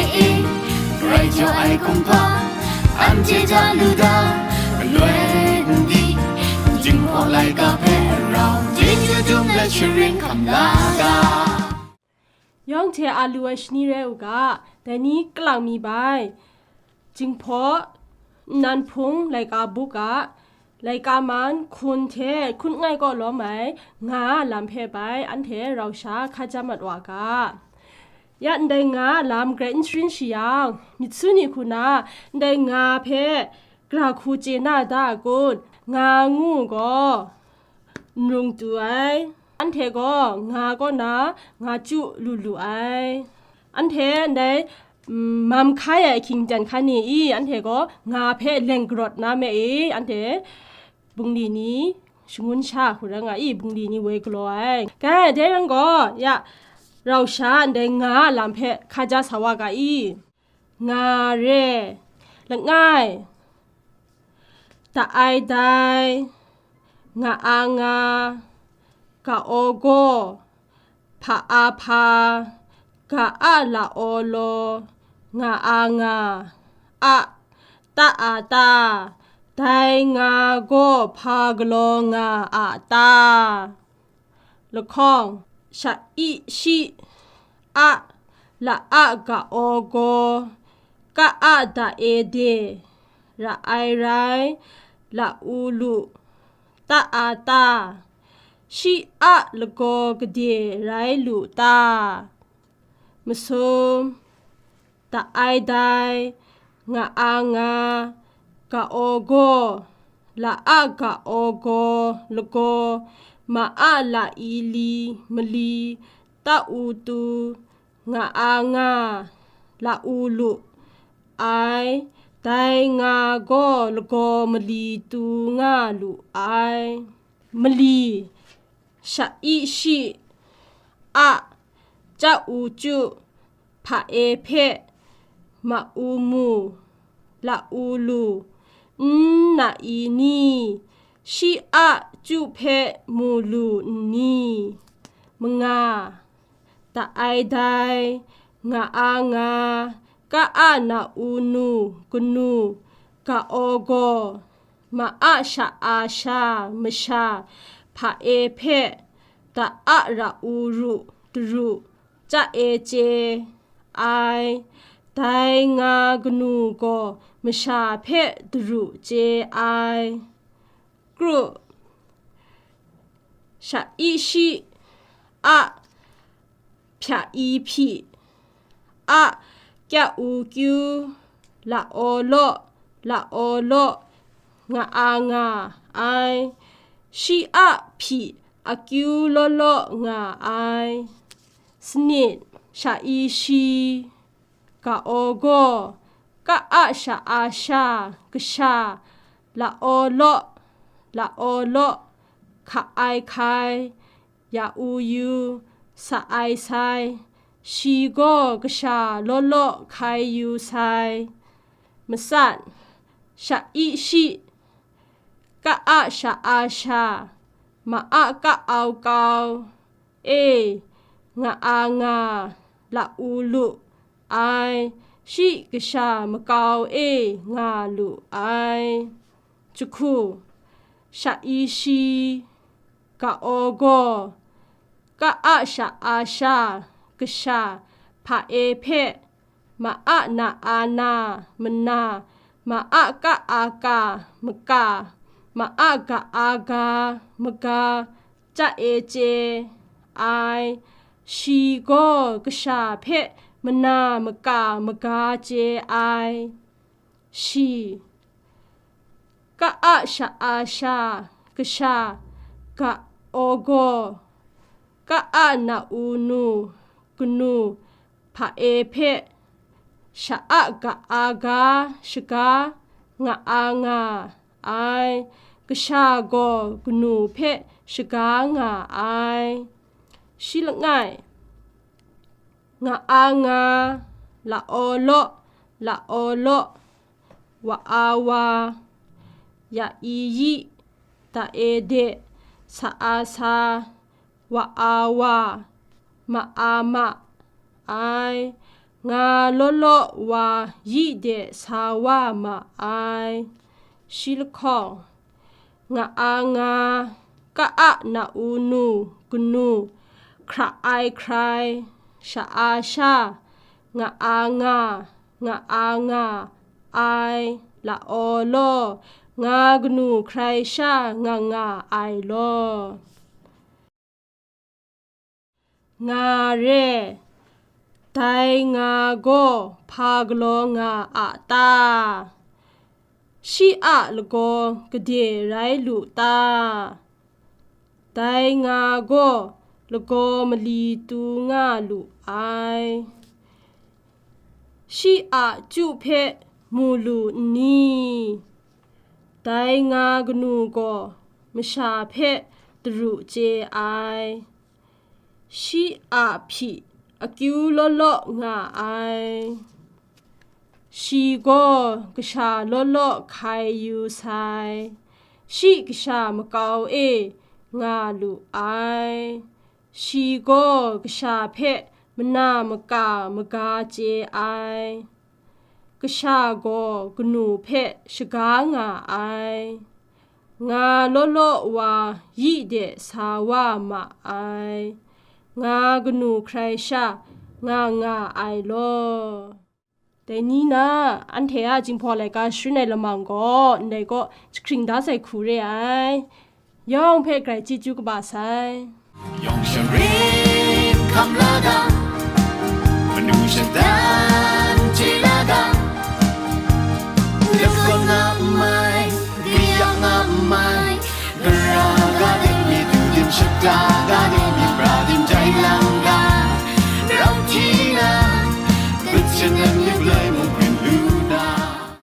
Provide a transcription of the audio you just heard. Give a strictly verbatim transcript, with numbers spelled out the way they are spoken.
E, e, grai jaw ai kumhpa, anhte hta lu da, galoi n di, Jinghpaw laika hpe rau, chyeju dum let sharin hkam la ga. Yawng hte a lu ai shani rai u ga, dai ni kalang mi bai, Jinghpaw, nnan hpung laika buk a, laika man hkun hte hkun ngai kaw lawm ai nga a lam hpe bai anhte rau sha hka jam mat wa ga. Ya ndai nga a lam grai n sharin shi yang, myit su ni hku na ndai nga hpe gra hku chye na da a kun? Nga ngu gaw n rung tu ai. Anhte gaw nga kaw na nga chyu lu lu ai. Anhte ndai, mm, mam hkai ai ahkying jan hkan ni i, anhte gaw nga hpe leng karawt na me i, anhte bungli ni shangun sha hku rai nga i, bungli ni woi galaw ai. Kai, dai rai gaw, ya, rau sha ndai nga a lam hpe hka ja sa wa ga i, nga re, langai, ta ai dai, nga a nga, ga aw gaw, hpa a hpa, ga a la aw law, nga a nga, a, ta a ta, dai nga gaw hpa galaw nga a ta? Lahkawng, sha i shi, a, la a ga aw gaw, ka a da e de, ra ai rai, la u lu, ta a ta, shi a lagaw gade rai lu ta? Masum, ta ai dai, nga a nga, ga aw gaw, la a ga aw gaw, lagaw, ma a la i li, mali, ta u tu, nga a nga, la u lu ai, dai nga gaw lagaw mali tu nga lu ai. Mali, sha i shi, a, ca u cu, hpa e hpe, ma u mu, la u lu, n na i ni, shi a cu hpe mu lu n ni? Manga, ta ai dai, nga a nga, ka a na u nu, kanu, ga aw gaw, ma a sha a sha, masha, hpa e hpe, ta a ra u ru, daru, ca e chye ai, dai nga kanu gaw masha hpe daru chye ai. Kru, sha i shi, a, hpya i hpyi, a, kya u kyu, la aw law, la aw law, nga a nga ai. Shi a hpyi akyu law law nga ai. Sanit, sha i shi, ga aw gaw, ka a sha a sha, kasha, la aw law, la aw law, hka ai hkai, ya u yu, sa ai sai, shi gaw kasha law law hkai yu sai. Matsat, sha i shi, ka a sha a sha, ma a ka au kau, e, nga a nga, la u lu ai, shi kasha makau e nga lu ai. Jahku, sha i shi, ga aw gaw, ka a sha a sha, kasha, hpa e hpe, ma a na a na, mana, ma a ka a ka, maka, ma a ga a ga, maga, ca e chye ai. Shi gaw kasha hpe mana maka maga chye ai. Shi, ka a sha a sha, kasha, ga aw gaw, ka a na u nu, kanu, hpa e hpe, sha a ga a ga, shaga, nga a nga ai, kasha gaw kanu hpe shaga nga ai. Shi langai, nga a nga, la aw law, la aw law, wa a wa, ya i yi, ta e de, sa a sa, wa a wa, ma a ma, ai, Nga law law wa yi de sa wa ma ai. Shi lahkawng, nga a nga, ka a na u nu, kanu, hkra ai hkrai, sha a sha, nga a nga, nga a nga, ai, la aw law, nga kanu hkrai sha nga nga ai law. Nga re, dai nga gaw hpa galaw nga a ta? Shi a lagaw gade rai lu ta? Dai nga gaw lagaw mali tu nga lu ai. Shi a chyu hpe mu lu n ni? Dai nga kanu gaw masha hpe daru chye ai. Shi a hpyi akyu law law nga ai. Shi gaw kasha law law hkai yu sai. Shi kasha makau e nga lu ai. Shi gaw kasha hpe mana maka maga chye ai. Kasha gaw kanu hpe shaga nga ai. Nga law law wa yi de sa wa ma ai. Nga kanu hkrai sha nga nga ai law. Dai ni na, anhte a Jinghpaw laika sharin ai lamang gaw ndai kaw jahkring da sai hku re ai. Yawng hpe grai chyeju kaba sai. Yawng sharin hkam la ga, manu shada